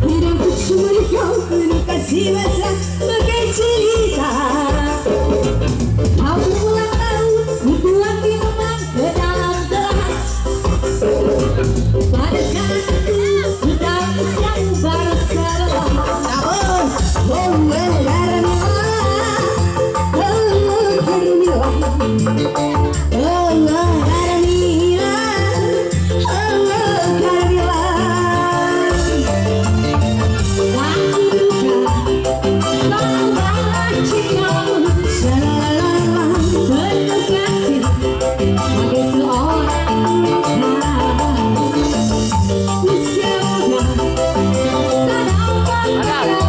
Hidupku cuma kau penuh kasih mesra bagai cerita. Aku ulang tahun, kutuang minuman ke dalam gelas. Pada saat itu, sudah usiamu baru 11. Oh, oh, Carmilla, oh, Carmilla, oh, Carmilla, oh, Carmilla. Aku duga bahwa cintamu selalu penuh kasih bagi seorang wanita. Usia muda tak dapat terlalu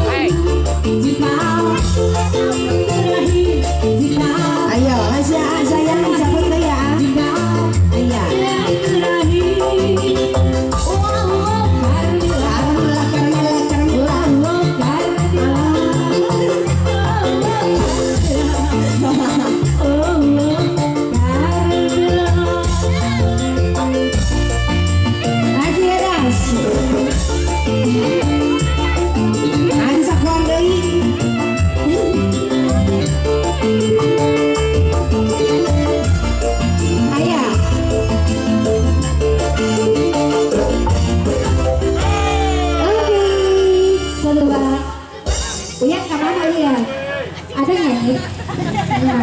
jika berakhir jika Ayo, aja aja yang disambut tuh ya. Jika Iya. berakhir. Oh, oh, Carmilla, Carmilla, Carmilla, Carmilla. oh, Carmilla, oh, Carmilla. Masih ya, Das. Ada sakuan deui. Aya. Oke, satu dua. Uyan kemana Uyan? Ada nyanyi? Iya.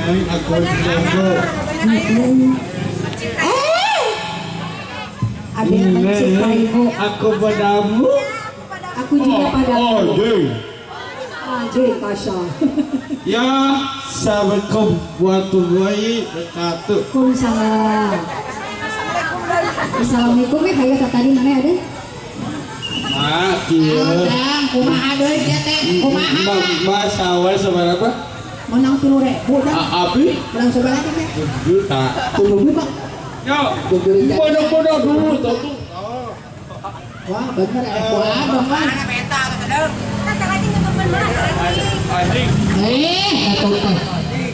Neng, aku jago. Eh. Ada yang mencintaimu. Aku padamu. Aku juga padamu. Oh, jeng. Anjir, Tasya. Ya, Assalamualaikum warahmatullahi wabarakatuh. Waalaikumsalam. Assalamualaikum ya, kayak tadi mana ada? Mak, kieu. Dang, kumaha deui dia teh? Kumaha? Ma, sawah seberapa? Menang 3.000 dah. Abi? Menang sabaraha teh? Juta. 7 juta. Yo, bodoh-bodoh dulu tuh. Wah, bener eh kuat dong kan. Anjing. Eh, eta teh.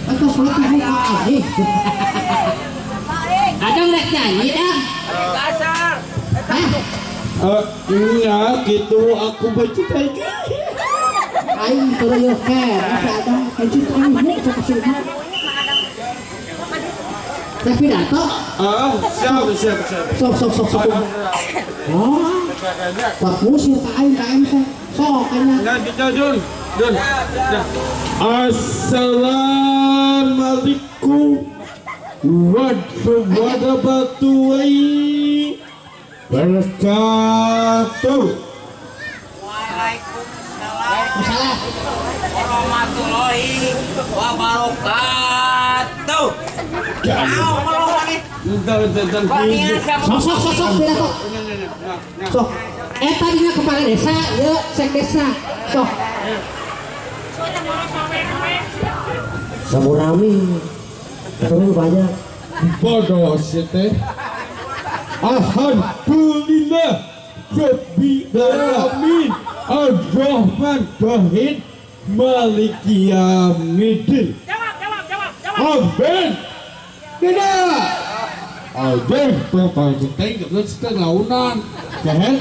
Eta salat dibuka anjing. Ada rek nyanyi dah. Hah? Eh, iya gitu aku mencintai Aing terus ker, tapi ada mencintaimu cek sih. Teh pidato. Ah, siap, siap, siap. Sok sok sok sok. Oh, Pak musir ka aing ka MC. Sok kayaknya. Nah, gitu, Jun. Jun. Nah. Assalamualaikum warahmatullahi wabarakatuh. Masalah. Warahmatullahi wabarakatuh. Au, melong lagi. Bentar, bentar, bentar. Sok sok sok sok pidato. Sok. Eh tadinya kepala desa, yuk sek desa. Sok. Samurami terus banyak. Bodoh sih teh. Alhamdulillah Rabbil alamin Ar-Rahman Rahim Maliki Yaumiddin. Jawab, jawab, jawab, jawab. Amin. Tidak. Amin. Bapak kita nggak kita launan. Kehet.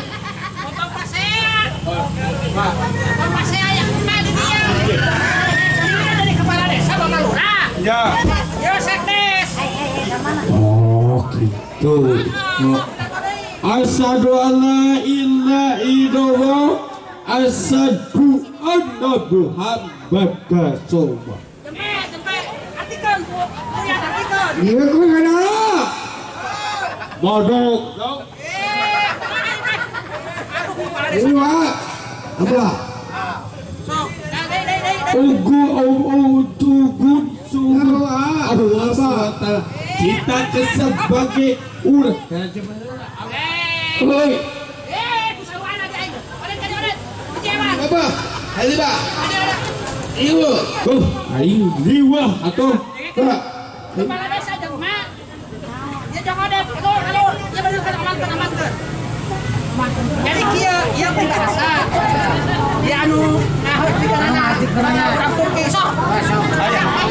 Potong pasea. Potong pasea yang kembali dia. Ini dari kepala desa Bapak Lurah. Ya. Yo sekdes. Oh gitu. Asyhadu alla ilaha illallah asyhadu anna Muhammad Rasulullah. Jempe, jempe. Artikan, Bu. Kuya artikan. Iya gue kenal. Bodoh. Eh, aduh, kepala desa. Ini Pak. Apa? Sok, deh, deh, deh, deh. Ugu ugu suhu Allah SWT. Kita sebagai urang. Eh, Oi, eh, kusawan aja aing. Odet ka odet. Kecewa. apa? Ayo Pak. Ada, ada. Ibu. Tuh, aing liwah atau Pak. Kepala desa jeung mak. Ya jong odet, alur, alur. Ya bener kan amankeun, amankeun. Jadi kieu, ieu peribahasa. Ya anu ngaheutikeunnana urang Turki sok.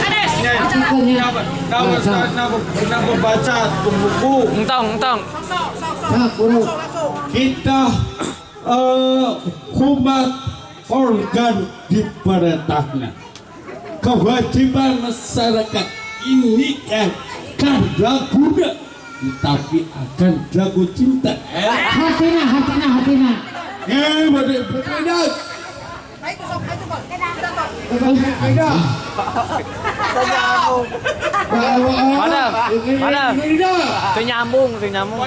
Kades, bicara. Artikelnya. Kenapa baca tuh buku? Entong, entong. Sok buru. Kita kumat organ di perintahnya. Kewajiban masyarakat ini kan laguna, tapi akan lagu cinta. Hatina, hatina, hatina. Bade berbeda. Beda. Padam, padam. Teu nyambung, teu nyambung.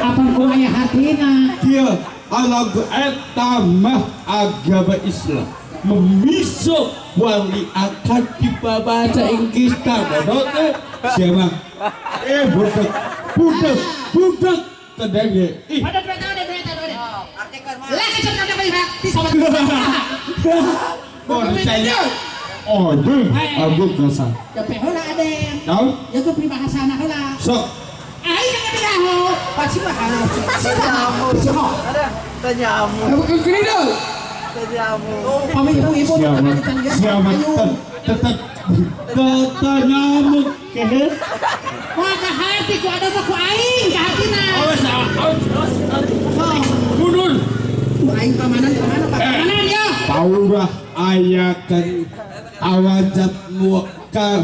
Apa kuaya hatina? Dia lagu eta mah agama Islam memisuk wali akan dibaca Inggris bodoh teh siapa budak budak budak tedeng ih Ada duit, ada duit, ada duit. Lagi cek ada duit, bisa percaya oh deh aku kesal Capek heula adem. tahu Ya tuh peribahasana heula. sok Aing kan biraho. Pasti mah pasti mah. Sok. Pami ibu-ibu siapa siapa tetap tetap nyamuk kehe Wah ka hati ku ada mah ku aing ka hatina. Awas awas mundur Ku aing pamanan pamanan pamanan ya. Paurah ayakan awajat muka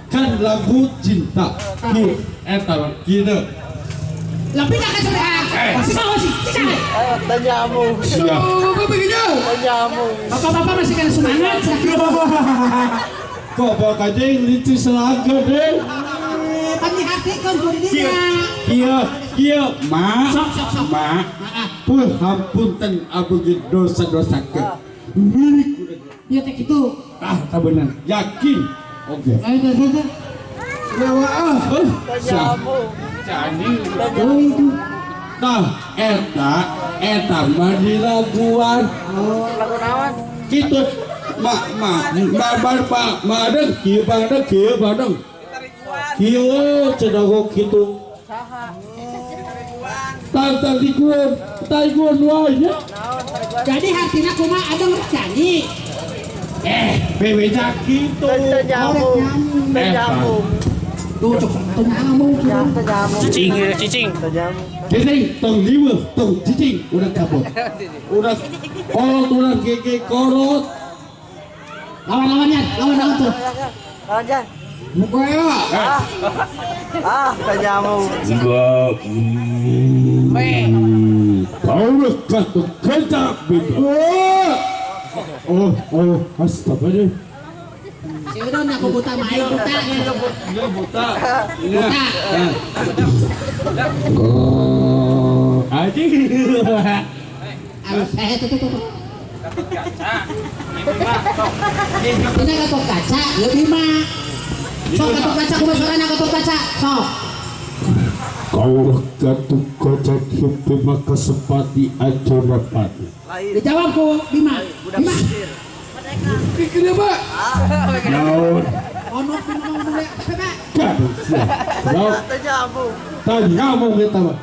kan lagu cinta ki eta gitu Lebih dah ka sudah. Pasti mah sih. siap Bapak-bapak masih kena semangat. Kok bakal licin selaga deh Pami hati kan ku dinya. iya iya mak Sok sok sok. mak pun hampunten abdi dosa-dosa ke milik urang. Ya teh kitu. Ah tak benar yakin oke Ayo teh teh. Oh, siap. Oh itu. Tah eta eta mah dilaguan. Kitu mak mak mak mak mak madeng kieu madeng kieu madeng. Kieu cenah kitu. Tah tarikuan tarikuan wae nya. Jadi hatina kumaha ada rek nyanyi. Bebeja kitu. Eta. Tuh cok teu nyambung. Cicing, cicing. Cicing tong liweuh tong cicing udah kapok. Udah kolot udah gege korot. Lawan-lawannya, lawan-lawan tuh. Muka ya. Enggak. Paulus kata kata beda. Oh, oh, astagfirullah. Si Udon aku buta mah aing buta. Iya buta. Buta. Oh, anjing. Alus tuh tuh tuh. Ini gatot kaca, ya Bima. Sok gatot kaca kumaha suarana gatot kaca. Sok. Kau gatot kaca Bima kesepati acara pati. Dijawab ku Bima. Bima. Naon? Ono Bima ngomong deh. Bima. Gaduh sia. Lawan. Tanyamung kita mah.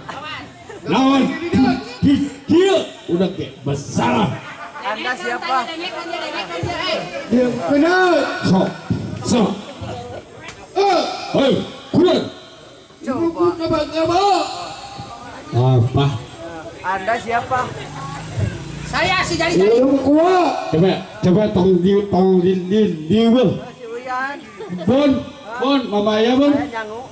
Lawan. Dia udah kayak bersalah. Anda siapa? Dia benar. Sok, sok. Hei, kurang. Apa? Anda siapa? Saya si jadi-jadi. Coba, coba tong di tong di di di Si Uyan. Bon, bon, mama ya bon. Nyangu.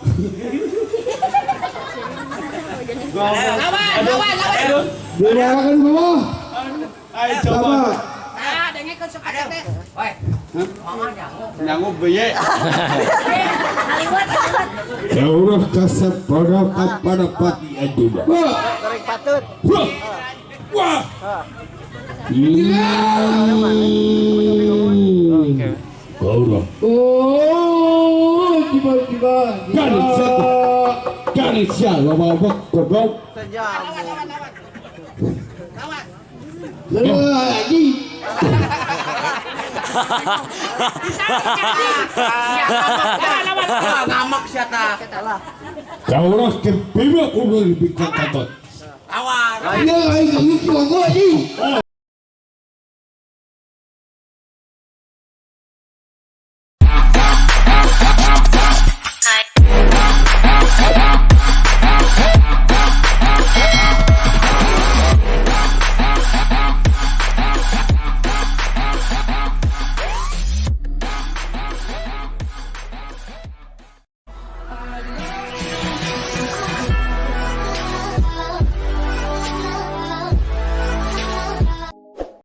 Lawan, lawan, lawan. Diarahkan bawah. Ayo coba. Ah, dengekeun sok aya teh. Nyangu beye. Jauh kasep pada pada pati aduna. Goreng patut. Wah. Wah. Gaurah. Oh, tiba-tiba. Ganesha. Ganesha, lama-lama goblok. Terjamu. Lawan. Lagi. Lawan, lawan. Ngamak siapa? Gaurah ke bima udah lebih kata. Lawan. Ya, ayo, ayo, ayo, ayo.